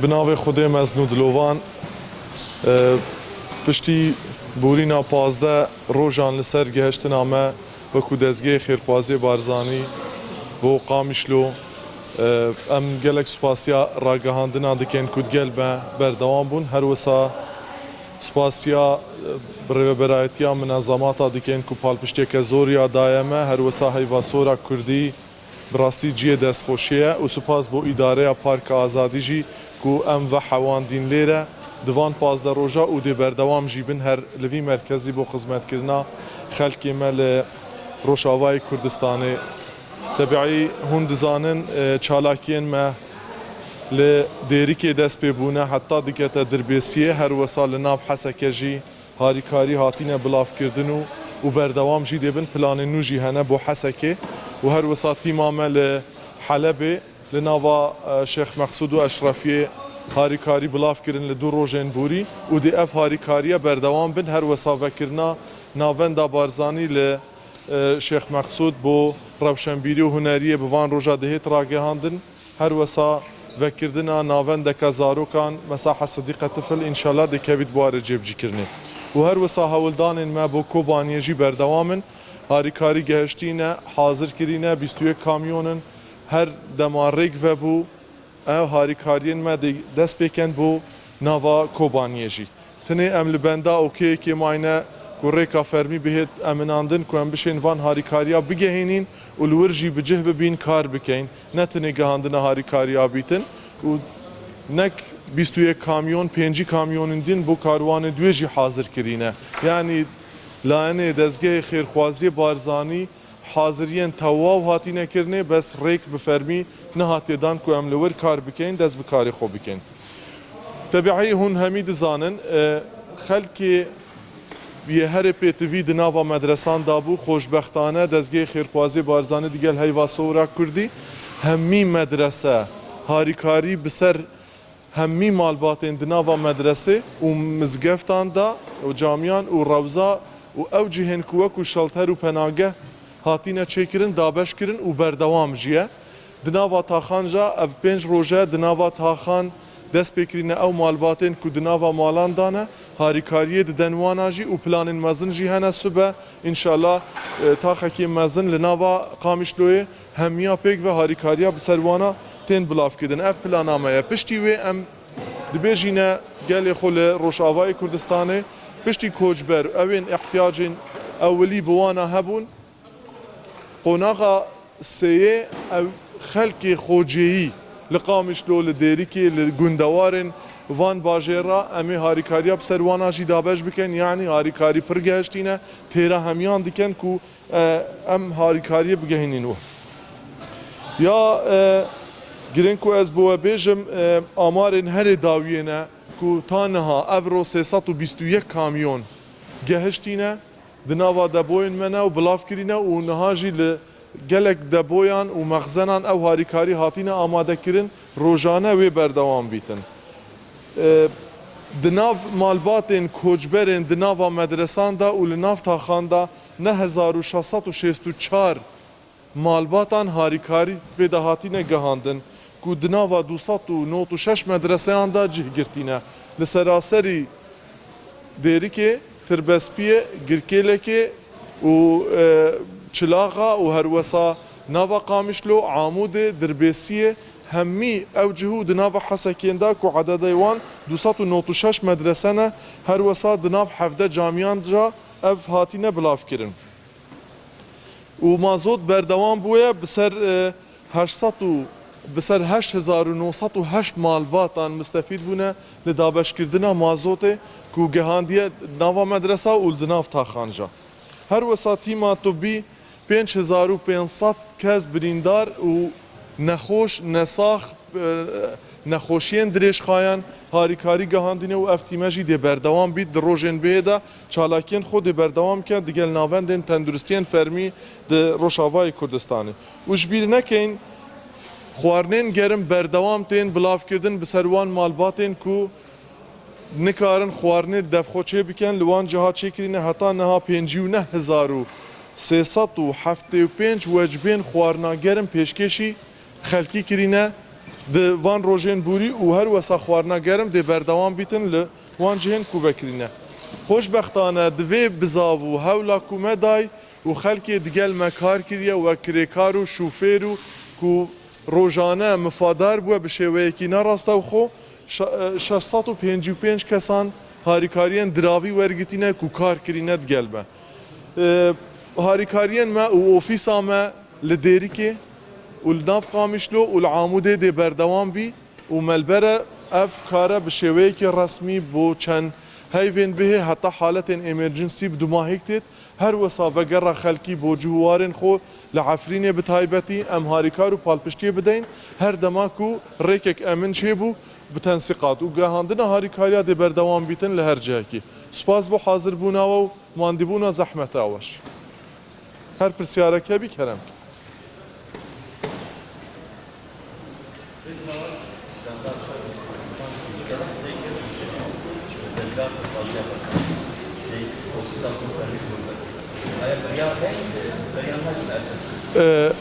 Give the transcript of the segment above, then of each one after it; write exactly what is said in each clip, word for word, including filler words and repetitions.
Bi navê Xwedê mezin û dilovan, e, piştî borîna pazdeh rojan li ser gihiştina me wekû dezgehê xêrxwaziyê Barzanî bo Qamişlo, e, em gelek spasiya ragihandina dikin ku digel me berdewam bûn. Her wisa spasiya, e, bi rêveberayetiya minezemata dikin ku palpişteke zor ya daye me, her wisa heyva sora Kurdî, bi rastî cihê destxweşiyê ye û spas bo îdareya Parka Azadî jî ku em ve hewandîn lêre di van pazdeh roja û dê berdewam jî bin her li vî merkezî bo xizmetkirina xelkê me li Rojavayê Kurdistanê. Tebîî hûn dizanin, e, çalakiyên me li Dêrikê dest pê bûne, heta dikete Dirbêsiyê, her wisa li nav Heseke jî harîkarî hatine bilavkirdin û, û berdewam jî dê bin. Planên nû jî hene bo Hesekê û her wisa tîma me li Helebê li nava, e, Şêx Meqsûd û Eşrefiyê harîkarî bilav kirin li du rojên borî û dê ev harîkariye berdewam bin. Her wisa vekirina Navenda Barzanî li, e, Şêx Meqsûd bo rewşenbîrî û huneriyê bi van roja dihêt ragihandin. Her wisa vekirdina navendeke zarokan, Mesaha Sidîqe Tifil, înşallah dê kevît buarê cêbicîkirinê. Û her wisa hewldanên me bo Kobaniyê jî berdewam in. Harîkarî gehiştîne, hazir kirîne, bîst û yek kamyon in. Her dema rêk vebû, ev harîkariyên me dê dest pê ken bo nava Kobaniyê jî. Tenê em li benda okeyekê mayne ku rêka fermî bihêt eminandin ku em bişên van harîkariya bigehînîn û li wir jî bi cih bibîn kar bikeyn. Ne tenê gihandina harîkariya bîtin û nek bîst û yek kamyon, pêncî kamyonên din bo karwanê duê jî hazir kirîne. Yanî layenê dezgehê xêrxwaziyê Barzanî haziriyên tewaw hatine kirinê, bes rêk bi fermî nehatiye dan ku em li wir kar bikeyn, dest bi karê xwe bikin. Tebîî hûn hemî dizanin, e, xelkê yê herê pêtivî di nava medresan de bû. Xoşbextane dezgehê xêrxwaziyê Barzanî digel heyva sora Kurdî hemî medrese harîkarî bi ser hemî malbatên di nava medresê û mizgeftan de û camiyan û rewza û ew cihên ku wekû şelter û penageh hatine çêkirin, dabeş kirin û berdewam jî ye. Di nava taxan jî ev pênc roj e di nava taxan dest pê kirîne ew malbatên ku di nava malan de ne, harîkariyê diden wana jî û planên mezin jî hene sibe, înşallah, e, taxekê mezin li nava Qamişloyê hemiya pêk ve harîkariya bi ser wana tên bilavkirdin. Ev plana me ye. Piştî wê em dibêjîne gelê xwe li Rojavayê Kurdistanê, piştî koçber, ew ên ihtiyacên ewilî bi wana hebûn, qonaxa sêyê ew xelkê xoceyî li Qamişlo, li Dêrikê, li gundewarên van bajêra em ê harîkariya bi ser wana jî dabeş bikin, yanî harîkarî pir gehiştîne, têra hemiyan dikin ku e, em harîkariyê bigehînîn we. Ya, e, girên ku ez bo we bêjim, e, amarên herê dawiyê ne ku ta niha ev ro sê sed û bîst û yek kamyon gehiştîne, di nava depoyên me ne û bilav kirîne û niha jî li gelek depoyan û mexzenan ew harîkarî hatîne amadekirin, rojane wê berdewam bîtin. E, di nav malbatên koçberên di nava medresan de û li nav taxan de neh hezar û şeş sed û şêst û çar malbatan harîkarî pê de hatine gihandin ku di nava du sed û nod û şeş medreseyan de cih girtîne. Li seraserî Dêrikê, Tirbespiyê, Girkêlekê û, e, Çilaxa û herwesa nava Qamişlo, Amûdê, Dirbêsiyê, hemî ew cihû di nava Hesekên de ku ededê wan du sed û nod û şeş medrese ne, herwesa di nav hevdeh camiyan de ev hatine bilavkirin. Û mazot berdewam bûye bi ser, e, heşt sed û, bi ser heşt hezar û neh sed û heşt malbatan mistefîd bûne li dabeşkirina mazotê ku gihandiye nava medresa û li nav taxan jî. Her wisa tîma tibî pênc hezar û pênc sed kes birîndar û nexweş, nesax, e, nexweşiyên dirêjxayan harîkarî gihandine û ev tîme jî dê berdewam bît. Di rojên bihê de çalakiyên xwe dê berdewam ke digel navendên tenduristiyên fermî di Rojavayê Kurdistanê. Û ji bîr nekeyn, xwarinên gerim berdewam tên bilavkirdin bi ser wan malbatên ku nikarin xwarinê devxwe çê bikin, li wan ciha çêkirîne heta niha pêncî û neh hezar û Sê sed û heftê û pênc wecibên xwarina germ pêşkêşî xelkî kirîne di van rojên borî û her wesa xwarina germ dê berdewam bîtin li wan cihên ku vekirîne. Xweşbextane di vê bizav û hewla ku me day û xelkê digel me kar kiriye wek kirêkar û şofêr û ku rojane mifadar bûye bi şêweyekî ne rastewxo, şe-, şeş sed û pêncî û pênc kesan harîkariyên diravî wergirtîne ku kar kirîne digel me. E, harîkariyên me û ofîsa me li Dêrikê û li nav Qamişlo û li Amûdê dê berdewam bî û me li ber e ev kare bi şêweyekî resmî bo çend heyvên bihê heta haletên emergency bi dumahîk têt. Her wisa vegera xelkî bo cih û warên xwe li Efrînê bi taybetî em harîkar û palpiştiyê bideyin. Her dema ku rêkek emin çêbû bi tensîqat û gehandina harîkariya dê berdewam bîtin li her cihekî. Spas bo hazirbûna we û mandîbûna zehmeta we jî. Her pirsyarek hebî kerem ke. Ee,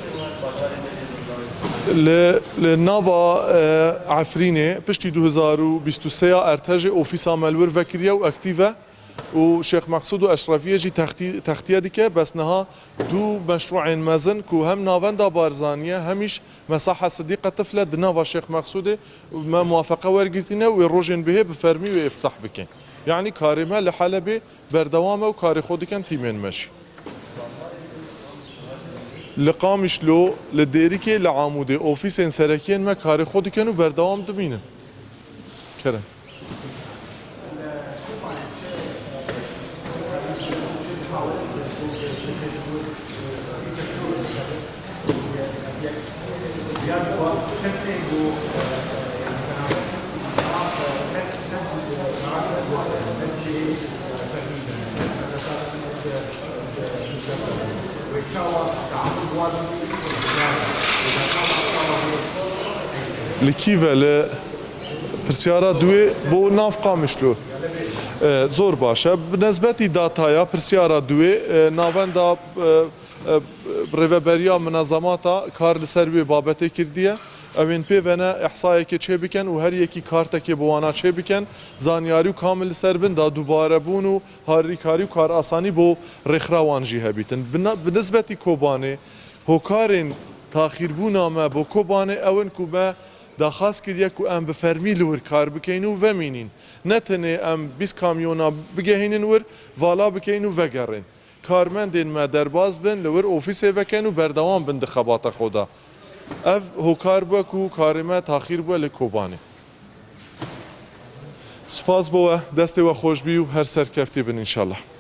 li, li nava, e, Efrînê piştî du hezar û bîst û sê ya erdhejê ofîsa me li wir vekiriye û aktîv e. Û Şêx Meqsûd û Eşrefiyê jî textî-, textiye dike, bes niha du meşrûên mezin ku hem Navenda Barzanî ye, hemîş Mesaha Sidîqe Tifle di nava Şêx Meqsûdê me muwafeqe wergirtîne û ê rojên bihê bi fermî wê îftah bikin. Yanî karê me li Helebê berdewam e û karê xwe dikin tîmên me jî. Li Qamişlo, li Dêrikê, li Amûdê ofîsên serekiyên me karê xwe dikin û berdewam dimînin. Kerem. Li kî ve li Pirsyara duwê bo nav Qamişlo. E, zor baş e. Bi nesbetî dataya pirsyara duwê, e, navenda, e, e, rêveberiya minezemata kar li ser wê babetê kirdiye. Ew ên pê ve ne ihsayekê çê bikin û her yekî kartekê bi wana çê bikin. Zanyarî û kamil li ser bin da dubarebûn û harîkarî û karasanî bo rêxira wan jî hebîtin. Bi na-, bi nisbetî Kobanê, hokarên taxîrbûna me bo Kobanê ew in ku me daxwaz kiriye ku em bi fermî li wir kar bikeyn û vemînîn. Ne tenê em bîst kamyona bigehînin wir, vala bikeyn û vegerên. Karmendên me derbas bin, li wir ofîsê vekin û berdewam bin di xebata xwe de. Ev hokar bû ku karê me taxîr bû li Kobanê. Spas bo we, destê we xweş bî û her serkeftî bin înşallah.